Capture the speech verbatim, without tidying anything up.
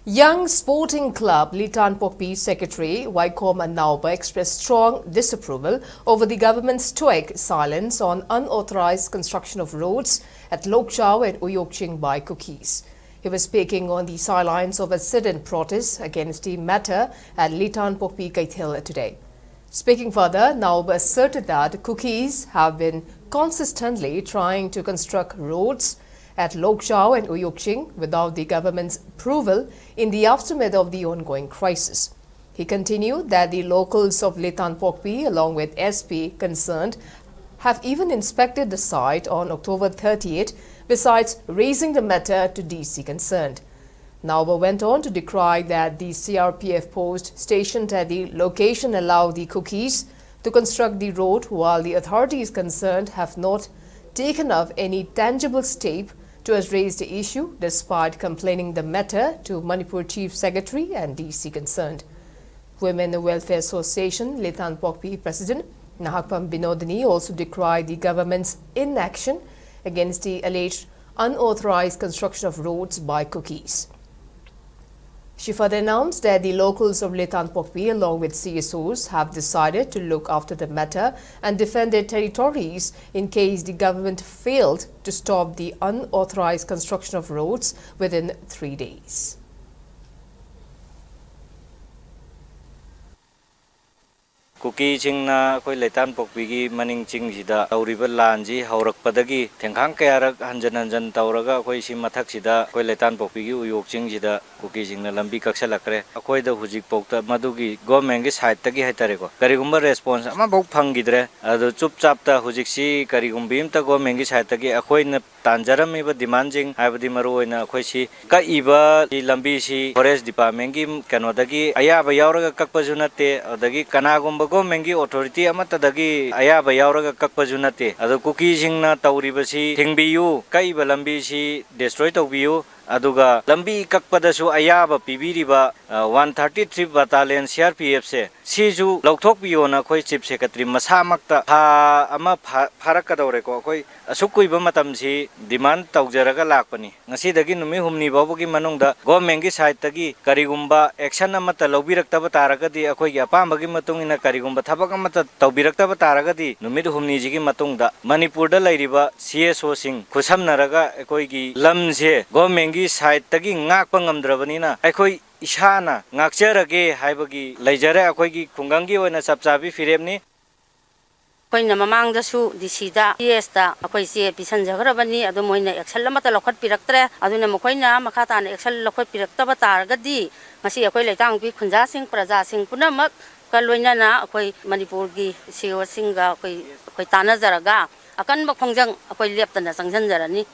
Young Sporting Club Litan Pokpi Secretary Waikhom Anaoba expressed strong disapproval over the government's stoic silence on unauthorized construction of roads at Lokchao and Uyokching by Kukis. He was speaking on the sidelines of a sit-in protest against the matter at Litan Pokpi Keithel today. Speaking further, Anaoba asserted that Kukis have been consistently trying to construct roads at Lokchao and Uyokching without the government's approval in the aftermath of the ongoing crisis. He continued that the locals of Litan Pokpi, along with S P concerned, have even inspected the site on October thirtieth, besides raising the matter to D C concerned. Anaoba went on to decry that the C R P F post stationed at the location allowed the Kukis to construct the road, while the authorities concerned have not taken up any tangible step to address the issue, despite complaining the matter to Manipur Chief Secretary and D C concerned. Women Welfare Association Litan Pokpi President Nahakpam Binodini also decried the government's inaction against the alleged unauthorized construction of roads by Kukis. She further announced that the locals of Litan Pokpi, along with C S Os, have decided to look after the matter and defend their territories in case the government failed to stop the unauthorized construction of roads within three days. ꯀꯨꯀꯤꯁꯤꯡꯅ ꯑꯩꯈꯣꯏ ꯂꯩꯇꯥꯟ ꯄꯣꯛꯄꯤꯒꯤ ꯃꯅꯤꯡ ꯆꯤꯡꯁꯤꯗ ꯇꯧꯔꯤꯕ ꯂꯥꯟꯁꯤ ꯍꯧꯔꯛꯄꯗꯒꯤ ꯊꯦꯡꯈꯥꯡ ꯀꯌꯥꯔꯛ ꯍꯟꯖꯟ ꯍꯟꯖꯟ ꯇꯧꯔꯒ ꯑꯩꯈꯣꯏ ꯁꯤ ꯃꯊꯛꯁꯤꯗ ꯑꯩꯈꯣꯏ ꯂꯩꯇꯥꯟ ꯄꯣꯛꯄꯤꯒꯤ ꯎꯌꯣꯛ ꯆꯤꯡꯁꯤꯗ ꯀꯨꯀꯤꯁꯤꯡꯅ ꯂꯝꯕꯤ ꯀꯛꯁꯜꯂꯛꯈ꯭ꯔꯦ꯫ ꯑꯩꯈꯣꯏꯗ ꯍꯧꯖꯤꯛꯐꯥꯎꯗ ꯃꯗꯨꯒꯤ ꯒꯣꯔꯃꯦꯟꯒꯤ ꯁꯥꯏꯠꯇꯒꯤ ꯍꯥꯏꯇꯥꯔꯦꯀꯣ, ꯀꯔꯤꯒꯨꯝꯕ ꯔꯦꯁꯄꯣꯟꯁ ꯑꯃꯐꯥꯎ ꯐꯪꯈꯤꯗ꯭ꯔꯦ꯫ ꯑꯗꯨ ꯆꯨꯞ ꯆꯥꯞꯇ ꯍꯧꯖꯤꯛꯁꯤ ꯀꯔꯤꯒꯨꯝꯕ ꯑꯃꯇ ꯒꯣꯔꯃꯦꯟꯒꯤ ꯁꯥꯏꯠꯇꯒꯤ ꯑꯩꯈꯣꯏꯅ ꯇꯥꯟꯖꯔꯝꯃꯤꯕ ꯗꯤꯃꯥꯟꯁꯤꯡ, ꯍꯥꯏꯕꯗꯤ ꯃꯔꯨꯑꯣꯏꯅ ꯑꯩꯈꯣꯏ ꯁꯤ ꯀꯛꯏꯕ ꯂꯝꯕꯤꯁꯤ ꯐꯣꯔꯦꯁ ꯗꯤꯄꯥꯔꯠꯃꯦꯟꯒꯤ ꯀꯩꯅꯣꯗꯒꯤ ꯑꯌꯥꯕ ꯌꯥꯎꯔꯒ ꯀꯛꯄꯁꯨ ꯅꯠꯇꯦ, ꯑꯗꯒꯤ ꯀꯅꯥꯒꯨꯝꯕ ꯒꯣꯔꯃꯦꯟꯒꯤ ꯑꯣꯊꯣꯔꯤꯇꯤ ꯑꯃꯠꯇꯗꯒꯤ ꯑꯌꯥꯕ ꯌꯥꯎꯔꯒ ꯀꯛꯄꯁꯨ ꯅꯠꯇꯦ꯫ ꯑꯗꯣ ꯀꯨꯀꯤꯁꯤꯡꯅ ꯇꯧꯔꯤꯕꯁꯤ ꯊꯤꯡꯕꯤꯌꯨ, ꯀꯛꯏꯕ ꯂꯝꯕꯤꯁꯤ ꯗꯦꯁꯇ꯭ꯔꯣꯏ ꯇꯧꯕꯤꯌꯨ, ꯑꯗꯨꯒ ꯂꯝꯕꯤ ꯀꯛꯄꯗꯁꯨ ꯑꯌꯥꯕ ꯄꯤꯕꯤꯔꯤꯕ, ꯑ, one thirty three Battalion C R P F ꯁꯦ, ꯁꯤꯁꯨ ꯂꯧꯊꯣꯛꯄꯤꯌꯣꯅ ꯑꯩꯈꯣꯏ Chief Secretary ꯃꯁꯥꯃꯛꯇ ꯊꯥ ꯑꯃ ꯐꯥ-, ꯐꯥꯔꯛꯀꯗꯧꯔꯦꯀꯣ꯫ ꯑꯩꯈꯣꯏ ꯑꯁꯨꯛ ꯀꯨꯏꯕ ꯃꯇꯝꯁꯤ demand ꯇꯧꯖꯔꯒ ꯂꯥꯛꯄꯅꯤ꯫ ꯉꯁꯤꯗꯒꯤ ꯅꯨꯃꯤꯠ ꯍꯨꯝꯅꯤ ꯐꯥꯎꯕꯒꯤ ꯃꯅꯨꯡꯗ government ꯀꯤ side ꯇꯒꯤ ꯀꯔꯤꯒꯨꯝꯕ action ꯑꯃꯠꯇ ꯂꯧꯕꯤꯔꯛꯇꯕ ꯇꯥꯔꯒꯗꯤ, ꯑꯩꯈꯣꯏꯒꯤ ꯑꯄꯥꯝꯕꯒꯤ ꯃꯇꯨꯡ ꯏꯟꯅ ꯀꯔꯤꯒꯨꯝꯕ ꯊꯕꯛ ꯑꯃꯠꯇ ꯇꯧꯕꯤꯔꯛꯇꯕ ꯇꯥꯔꯒꯗꯤ, ꯅꯨꯃꯤꯠ ꯍꯨꯝꯅꯤꯁꯤꯒꯤ ꯃꯇꯨꯡꯗ ꯃꯅꯤꯄꯨꯔꯗ ꯂꯩꯔꯤꯕ C S O ꯁꯤꯡ ꯈꯨꯠꯁꯝꯅꯔꯒ ꯑꯩꯈꯣꯏꯒꯤ ꯂꯝꯁꯦ government ꯀꯤ side ꯇꯒꯤ ꯉꯥꯛꯄ ꯉꯝꯗ꯭ꯔꯕꯅꯤꯅ, ꯑꯩꯈꯣꯏ ꯏꯁꯥꯅ ꯉꯥꯛꯆꯔꯒꯦ ꯍꯥꯏꯕꯒꯤ ꯂꯩꯖꯔꯦ꯫ ꯑꯩꯈꯣꯏꯒꯤ ꯈꯨꯡꯒꯪꯒꯤ ꯑꯣꯏꯅ ꯆꯞ ꯆꯥꯕꯤ ꯐꯤꯔꯦꯞꯅꯤ꯫ ꯑꯩꯈꯣꯏꯅ ꯃꯃꯥꯡꯗꯁꯨ D C ꯗ, D S ꯇ ꯑꯩꯈꯣꯏ ꯆꯦ ꯄꯤꯁꯟꯖꯈ꯭ꯔꯕꯅꯤ, ꯑꯗꯨ ꯃꯣꯏꯅ action ꯑꯃꯠꯇ ꯂꯧꯈꯠꯄꯤꯔꯛꯇ꯭ꯔꯦ꯫ ꯑꯗꯨꯅ ꯃꯈꯣꯏꯅ ꯃꯈꯥ ꯇꯥꯅ action ꯂꯧꯈꯠꯄꯤꯔꯛꯇꯕ ꯇꯥꯔꯒꯗꯤ, ꯉꯁꯤ ꯑꯩꯈꯣꯏ ꯂꯩꯇꯥꯡꯄꯣꯛꯄꯤ ꯈꯨꯟꯖꯥꯁꯤꯡ, ꯄ꯭ꯔꯖꯥꯁꯤꯡ ꯄꯨꯝꯅꯃꯛꯀ ꯂꯣꯏꯅꯅ ꯑꯩꯈꯣꯏ ꯃꯅꯤꯄꯨꯔꯒꯤ C E O ꯁꯤꯡꯒ ꯑꯩꯈꯣꯏ, ꯑꯩꯈꯣꯏ ꯇꯥꯟꯅꯖꯔꯒ ꯑꯀꯟꯕ ꯈꯣꯡꯖꯪ ꯑꯩꯈꯣꯏ ꯂꯦꯞꯇꯅ ꯆꯪꯁꯤꯟꯖꯔꯅꯤ꯫